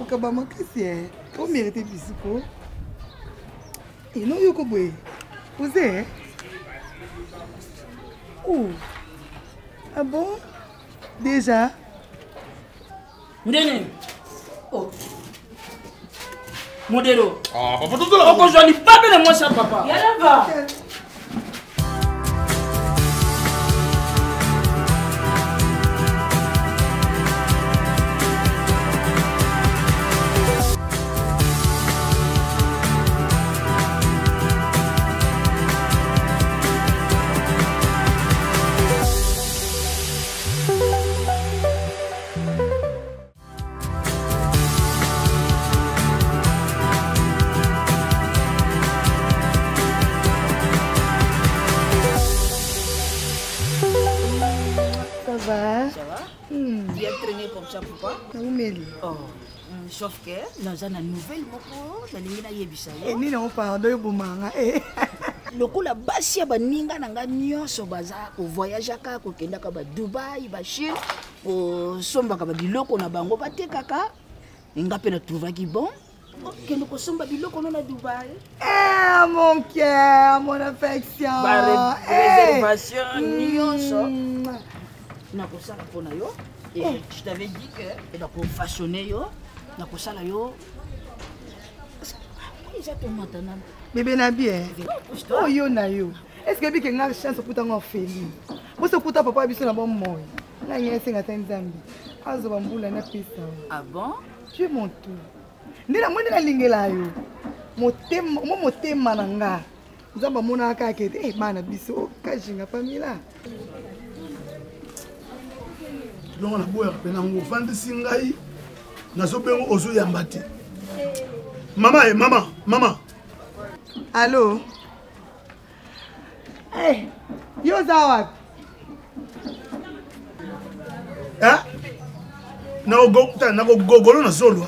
Okaba makasi eh. O mérite bisou ko. Eno yoko boye. Oze eh? Oh. Ah bon? Déjà? Ndene. Oh. Modelo. Ah, papa tozola. Okozwa libabe na mwasi ya papa. Yalava. Ça va? Ça va? Hmm. Bien traîné comme ça, pourquoi? Naumeli. Oh. Hmm, sauf que naza na nouvelle moko nalingi nayebisa yo. Eh, nini yango pardon ebomanga eh. lokola basi ya baninga na ngai nyonso baza kovoyageaka kokendaka ba dubai ba chine kosombaka babiloko na bango batekaka nga mpe natrouvaki bon okende kosomba biloko no na dubai eh, mon cœur mon affection bareservation eh. nyonso mm. nakosala mpo na yo et eh. je t'avais dit que nakofaçonne yo nakosala yo eza tomata na bebe na bien oyo na yo est ce que ebike nga chance okuta ngo orpheline bosi okuta papa ya biso na bomoi nga ngai esenga ta nzambe azwa bambula napesa ah bon tu es mon tout nde namoni nalingela yo motema mo motema na nga nzambe amonaka kaka ete eh, bana biso oh, kajinga pamela longo naboyaka mpe nango ofandisi ngai nazobengo ozoyamba te mama e mama mama allo Hey, yo oza wapi? Eh? Nakogogolo na zolwa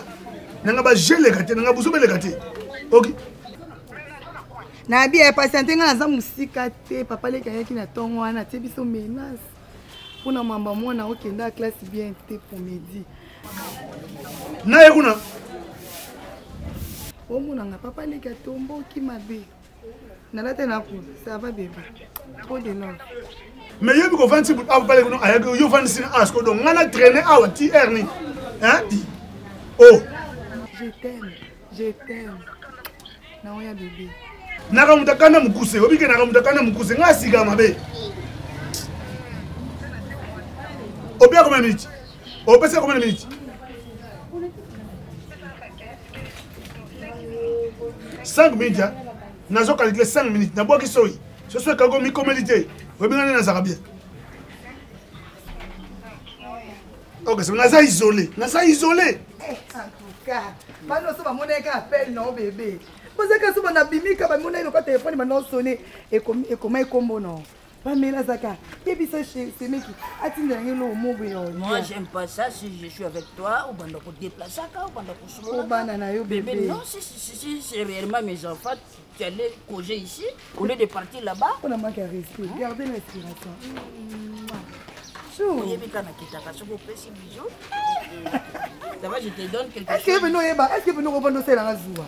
nanga bajeleka te nanga buzo beleka te oki nayebi ya patiente ngai naza mosika te papa leki ayaki na ntongo wana atie biso menace mpo na mamba mwana okenda classe bien te pour midi naye kuna omonanga papa leki atomboki mabe nalata na ku ça va bébé trop de love mais yobi kovandisi awa pale kuno ayaki yo ovandisi na asko donc ngai na traîne awa ti heure nini hein ti oh je t'aime je t'aime naoya bébé nakamuta kanda mokuse obike nakamuta kanda mokuse ngai asika mabe obia combien minutes opesa combien minutes 5 minutes hein? nazo calcule 5 minutes nabwaki soyi soso ekako mikomeli te oyebi nga nde nazalaka bien ok so naza isole naza isole eh, en tout cas bana oso bamonaki appel na bebe bozaka so banabimika bamonaki loka telefone banda osone ekoma ekombo na Pamela Zaka, yebisa semeki atindela ngai eloko moko ya Moi j'aime pas ça si je suis avec toi obanda ko déplaçaka obanda ko solola obana na yo bébé. Non si si si c'est réellement mes enfants tu allais causer ici au lieu de partir là-bas. On a manqué à respect. Gardez l'inspiration. Oyebi kaka nakitaka soki opesi bisou. Ça va, je te donne quelque chose. Est-ce que bino oyeba, est-ce que bino obanda osalelanga zuwa?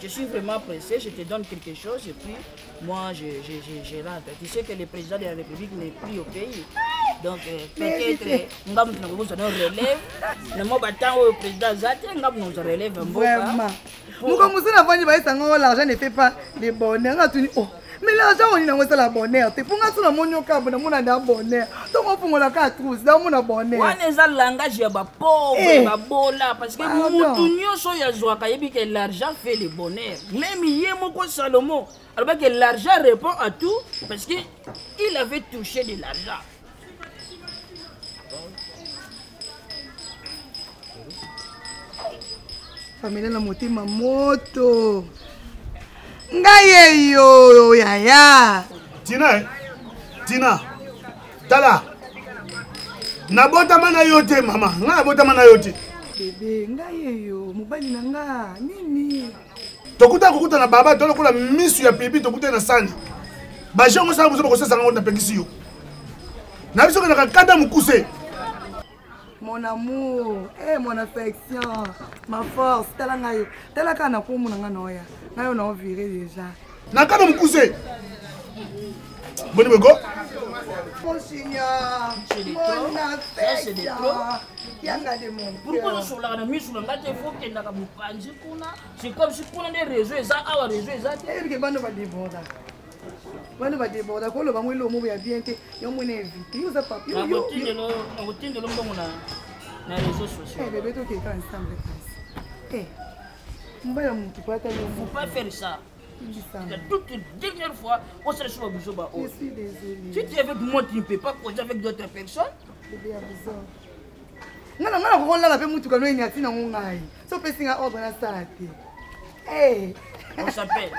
Je suis vraiment pressé, je te donne quelque chose et puis Moi, je, je, je, je rentre. Tu sais que le président de la République n'est plus au pays. Donc, euh, peut-être, nga mutu nakoki kozwa relève. Na mwa batango oyo président aza te, nga mutu nakozwa relève mboka. Vraiment. Moko mosusu navandi bayesa ngo l'argent ne fait pas le bonheur. Nga tuni oh mais l'argent oni nango esala bonheur te mpo nga so namoni yo kaka namona nda bonheur ntongo ofungola kaka trousse namona bonheur wana eza langage ya bapauvre eh. babola parce que mutu nyonso oyo azwaka ayebi ke l'argent fait le bonheur meme ye moko salomo alobaki l'argent répond à tout parce que il avait touché de l'argent pamela na motema moto ngai eyo yaya tina eh? tina tala nabotama na yo te mama ngai nabotama na yo te bebe ngai eyo mobali na nga nini tokuta kokuta na baba to lokola misu ya pipi tokuta na sani baje yango osala bozo bakosesa yango napekisi yo na biso kendaka kanda mokuse. Mon amour, eh, mon affection, ma force, tala ngai yo. Tala kaka na komona ngai na oya. Ngai yo na ovire déjà. Na kaka mokuse. Boni bego? Mon junior, mon affection. Yanga de mon Pourquoi osololaka na misu na ngai te fo okendaka mopanzi kuna c'est comme si kuna nde réseau eza awa réseau eza te ebike bano badeboda bano badeboda koloba ngo eloko moko ya bien te yo mona évite yo oza papi nakotindelo mbongo na réseau sociaux eh, bebe tokeka ensemble kasi eh, mobali ya motu po ata faut pas faire ça La toute dernière fois, on se retrouve à Bouzoba. Je suis désolée. Si tu es avec moi, tu ne peux pas causer avec d'autres personnes. Bébé, abusant. nga na nga nakokolala mpe motuka no enyati nango ngai so opesi nga ordre nasala te eh. On s'appelle.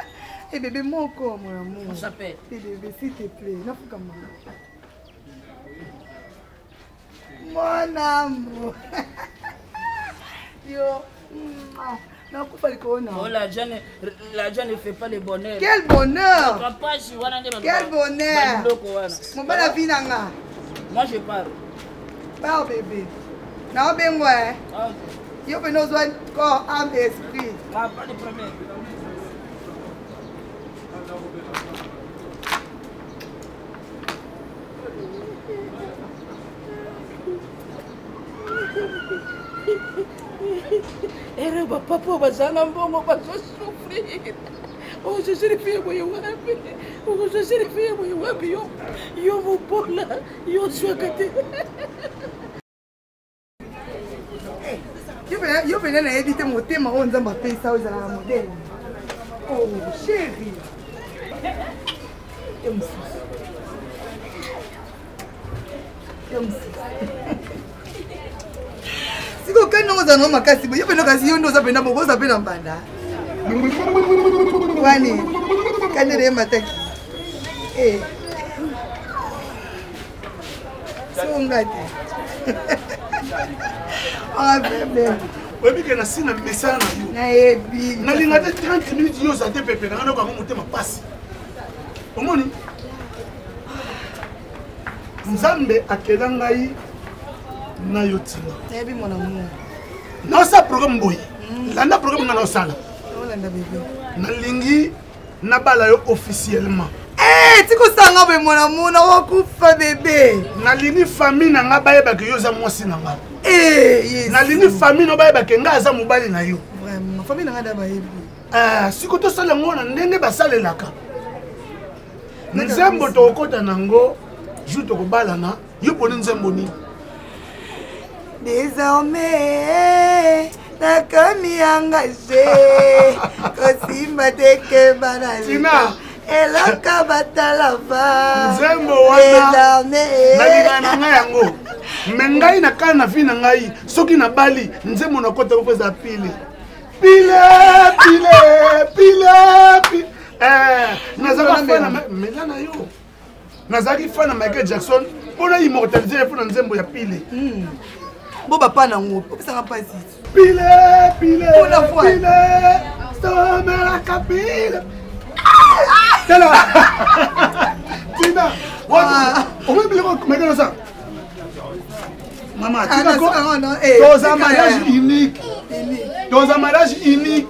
Eh bébé moko mon amour. On s'appelle. Eh bébé s'il te plaît, nafukama. Mon amour. Yo. Nakufa likolo na. Oh l'argent l'argent ne fait pas le bonheur. Quel bonheur. Quel bonheur. Mobali avi na nga. Moi je pars. Pars bébé. Naobengwa eh. Ah, yo mpe nozwa corps âme et esprit. Ah, pas de problème. Ere bapapa oyo bazala na mbongo bazosouffrir ozosilifiye boye wapi ozosilifiye boye wapi yo yo mobola yo ozwaka te yo mpena nayebi te motema oyo nzambe apesa oyo ezalaka modele oh chéri te mosusu te mosusu sikoyo kani ndongo ozala nango makasi boye yo mpena kasi yo nde oza mpena bokoza mpe na mbanda wani kani nde emataki eh. Songa te. Ah, bebe. oyebi ke nasi na mesana na yo nayebi nalinga te 30 minutes yo oza te pepe nanga noko yango motema mpasi omoni nzambe akela ngai na yo ntina nayebi mon amour naosala programme boye hmm. landa programme ngai naosala nalingi nabala yo officiellement Eh, tikosanga boye mwana mona wakufa bebe nalingi famille na ngai bayebake yo oza mwasi na ngai eh, nalingi famille no bayebake ngai aza mobali na yo famille na ngai da bayebi eh, siko tosala yango na ndenge basalelaka nzembo tokokɔta nango jour tokobalana yo poni nzembo nini désormais nakomi engage kosimba te keba na Tina. eloko batalava nzembo wana nalingaka na ngai yango me ngai na kala na vi na ngai soki nabali nzembo nakota mpo eza pile pile pile pile pile eh, nazalaka fana mela na yo nazalaki fan na michael jackson mpo na immortalise ye mpo na nzembo ya pile hmm. bo bapa nango opesaka mpasi pile pile pile somelaka pile tala tina ah. omoni biloko michael osa mama ah, tika ko eh, toza mariage unique toza mariage unique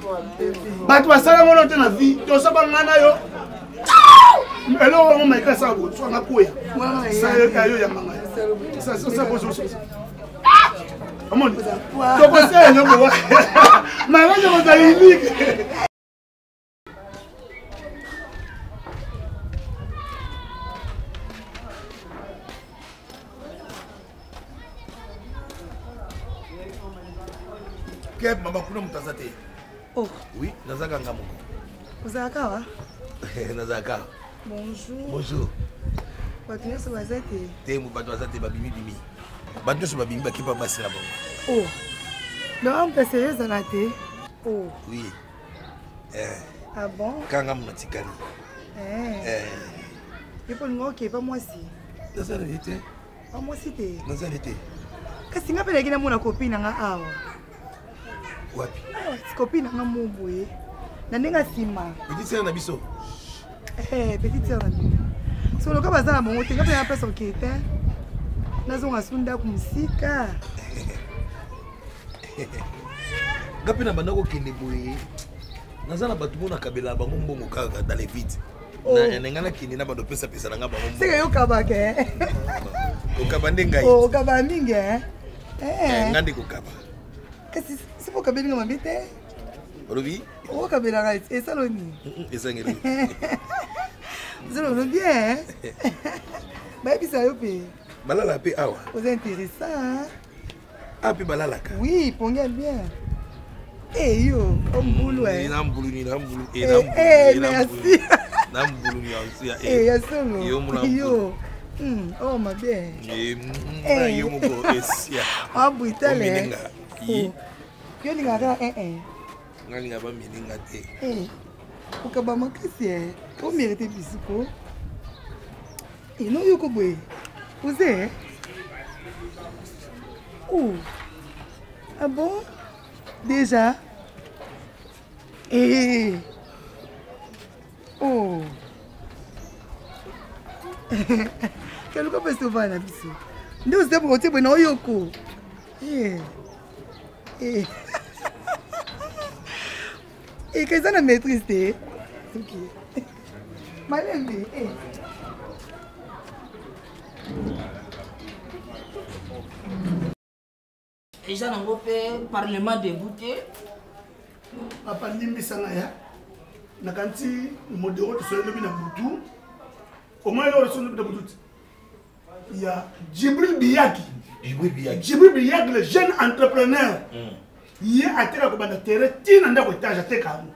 bato basala ngono te na vie toza banga na yo eloko yango maika asala boye nga kweya yo yamba ngai omoni tokosala eloko mariage ekozala unique Keb mama kuna moto aza te. Oh. Oui, naza kanga moko. Ozalaka awa? Nazalaka. Bonjour. Bonjour. Bato nyonso baza te? Te, bato baza te, babimi bimi. Bato nyonso babimi bakepa basi na bango. Oh. Donc, mpese ezala te? Oh. Oui. Eh. Ah bon? Kanga mona tikali. Eh. Eh. Yo mpo olinga okepa mwasi? Naza na ye te. Ah, mwasi te? Naza na ye te. Kasi nga mpe nayaki namona kopi na nga awa. Wapi? Awa, kopi na nga mo boye. Na ndenge ya nsima. Petite sœur na biso. Eh, petite sœur na bino. Solo ka baza na bango te, nga mpe na place oke te. Nazonga su ndako mosika. Nga mpe na banda kokende boye naza na bato mona kabela bango mbongo kaka dans les vides. Oh. Na nga nakende na bando pesapesa na nga bango mbongo. Seke yo okabaka eh? Kokaba nde ngai. Oh, okaba mingi eh? Eh, nga nde kokaba. Kasi soki okabeli nga mabe te. Olobi? Okabelaka esalo nini? Ezangeli. Ozoloba bien. Bayebisa yo mpe. Balala mpe awa. Oza intéressant. Hein? Ah, mpe balalaka. Oui, pongi ya bien. Eh yo, ombulu eh. Na mbulu ni na mbulu eh na mbulu. Eh, eh merci. Na mbulu ni ya eh ya solo. Yo mula. Yo. Oh ma bien. Eh, eh. yo moko esia. Ah brutal eh. Oh. Yo lingaka eh eh. Nga linga ba mininga te. Eh. Okaba makasi eh. O mérite bisou ko. Eh non yo ko boye. Oze eh. Oh. Ah bon? Déjà? Eh. Oh. Keluka mpe sova na biso. Nde oza bokotie boye na oyoko. Eh. Eh. Eh, eza na maîtrise te. Ok. Malembe. Eh. Eza nango mpe parlement debout te. Papa limbisa nga ya nakanisi modero tosoli lobi na butu omoni eloko tosoli lobi na butu ya Djibril Biyaki. Djibril Biyaki. Djibril Biyaki le jeune entrepreneur. Ye ateka kobanda terrain ti na ndako etage ateka yango.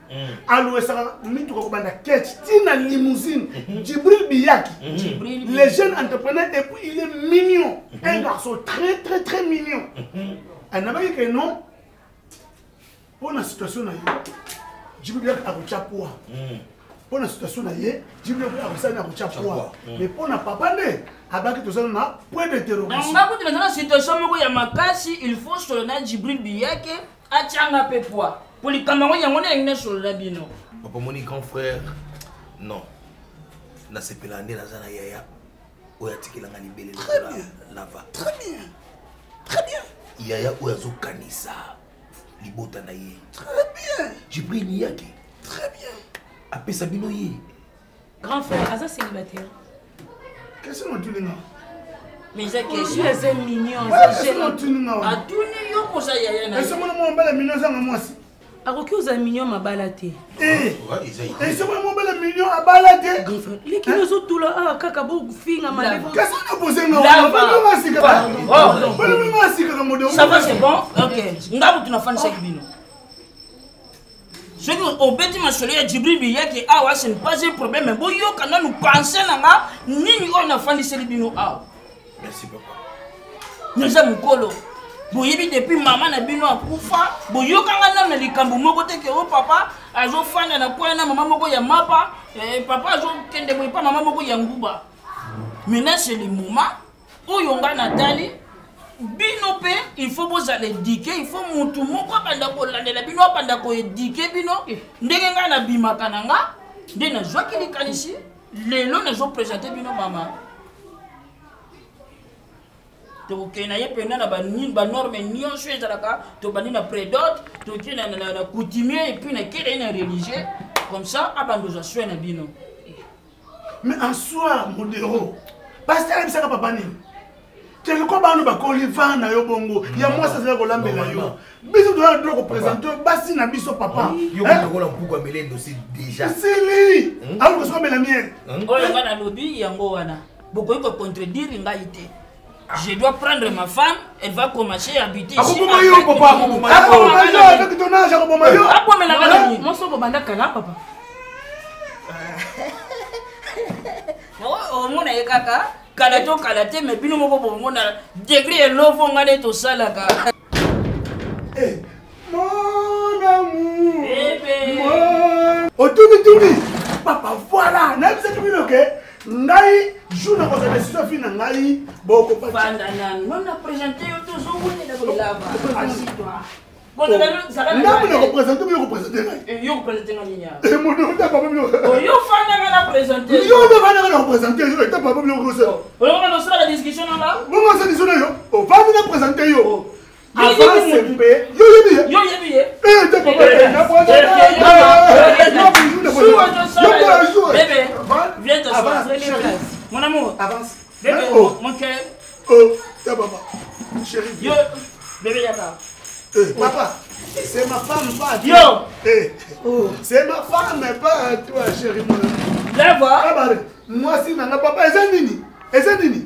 Alowesaka mituka kobanda ketch ti na limousine. Djibril Biyaki. Le jeune entrepreneur et puis il est mignon. Un garçon très très très mignon. Anabaki que non mpo na situation na ye Djibril Biyaki akotya poids. Mpo na situation na ye Djibril Biyaki akosala akotya poids. Mais mpo na papa nde abaki tozala na point d'interrogation. Nga kutu naza na situation moko ya makasi, il faut solo na Djibril Biyaki atianga mpe poids. Po likambo yango yango nde nalingi nasolola bino. Papa moni grand frère, non. Nasepela nde naza na yaya oyo atikelanga libele lokola lava. Très bien. Très bien. Yaya oyo azokanisa libota na ye. Très bien. Djibril Biyaki. Très bien. Apesa bino ye. Grand frère, aza célibataire. Question otuni nga. Mais eza question. Eza mignon. Question otuni nga. Atuni yo koza yaya na. Ese mona mobala mignon azanga mwasi. Akoki oza mignon mabala te. Eh. Ese mona mobala mignon abala te. Grand frère, leki ozotula awa kaka bofinga mabe. Question na pose nga. Bino nga sika. Bino nga sika ka modelo. Ça va c'est bon? OK. Nga mutu nafandisaki bino. Soki obeti masolo ya Djibril Biyaki awa, ce n'est pas un problème, mais boyoka nanu pense na nga nini oyo nafandiseli bino awa. Merci papa. Naza mokolo. Boyebi depuis mama na bino akufa, boyokanga nanu na likambo moko te ke o papa azofanda na coin na mama moko ya mapa, eh, papa azokende boye pa mama moko ya nguba. Maintenant c'est le moment oyo nga natali bino mpe il faut bozala éduqué, il faut mutu moko abanda kolandela bino, abanda koéduquer bino ndenge ngai nabimaka na nga nde nazwaki likanisi lelo nazopresente bino mama. Tokokende na ye mpenza na banorme nyonso ezalaka, tobandi na prédote, tokei na coutumier et puis nakei na ye na religieux, comme ça abanda ozwa soin na bino. Mais en soi, modero, pasteur ayebisaka papa nini? Quelque bana bakoli vana yo bongo, ya mwasi azali kolambela yo. Biso toza na droit kopresente yo basi na biso papa. Yo kola mpuku amele dossier déjà. Sili! Aluka soki amela miel. Oyo nga nalobi yango wana. Bokoki ko contredire ngai te. Je dois prendre ma femme, elle va commencer à habiter ici. Akoboma yo papa, akoboma yo. Akoboma yo avec ton âge, akoboma yo. Akobomela nga nini? Mwasi obanda kala papa. Omona ye kaka kala to kala te, mais bino moko bomona degré ya lovo nga nde tosalaka. Eh, mon amour. Bébé. Otuni tuni. Papa, voilà. Nayebisaki bino ke ngai jour na kozala décision fi na ngai boko fanda nanu. Non na présenter yo tozowulela kolava. Assis-toi. Ndambo na kopresente yo kopresente ngai. Yo kopresente ngai nini awa? Eh, moto ota papa bino. Yo fanda nga na presente. Yo nde fanda nga na kopresente yo eta papa bino kosa. Olongo na osala discussion na nga? Bongo osala discussion na yo. Ofandi na presente yo. Oh. Avance mpe yo ye. ma femme, pas toi. Yo. Eh, C'est ma femme, pas toi, chérie, mon ami. Lava. Abare, mwasi na nga papa eza nini? Eza nini?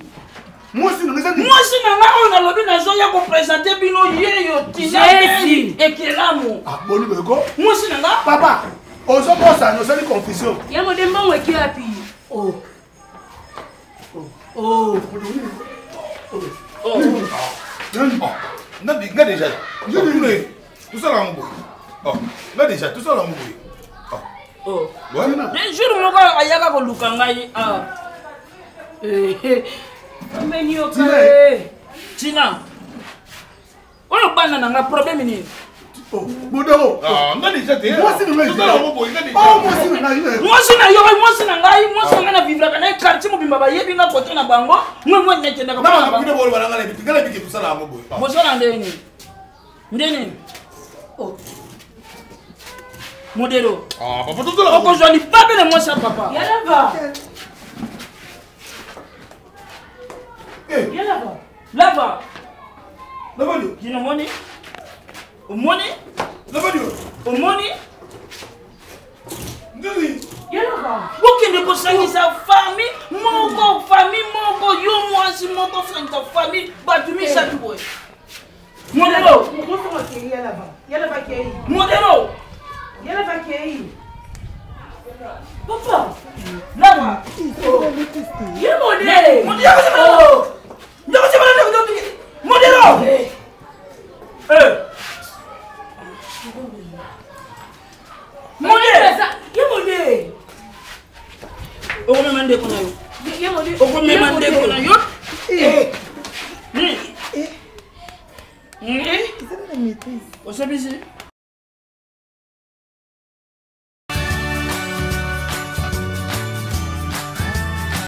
Mwasi na nga eza nini? Mwasi na nga oyo nalobi nazoya kopresente bino yeyo tina Jésus. ekelamu. Ah, boni boyeko. Mwasi na nga Papa, ozobosana osali confusion. Ya mode mbongo eki wapi? Oh. Oh. Oh. Nani? Nga nga déjà. Tosala yango boye. Oh, nga déjà tosala yango boye. Oh. Ouais. Mais jour moko ayaka koluka ngai awa. Pambeni yoka Tina. eh. Tina. Oyo bana na nga problème nini? Oh, Modero. Ah, nga déjà te. Mwasi na nga Tosala yango boye nga déjà. Oh, mwasi na nga. Mwasi na yo, mwasi na ngai, mwasi na ngai na vivraka na ye quartier mobimba bayebi nga kote na bango, mwe mwe nakendaka Na mpo na makambo bango. bino boloba na nga na nga na biki tosala yango boye. Ah. Bozala ndenge nini? Ndenge nini? Oh. Modelo. Ah, papa tosala yango. Okozwa libabe na mwasi ya papa. Ya lava. Eh, Ya lava. Lava. Lava dio. Kino omoni? Omoni? Lava dio. Omoni? Ndini. Ya lava. Bokende kosangisa famille moko, famille moko, yo mwasi moko osangisa famille bato misato boye. Modelo. Mokosongo akei ya lava. Ya lava akei. Modelo. Ya lava akei. Papa. Lava. Ya mode. Modelo. Modelo. Eh. Modelo. Ya mode. Okomema ndeko na yo. Ya mode. Okomema ndeko na yo. Eh. Hmm. Eh. Hmm. Ezali na maîtrise. Osebisi.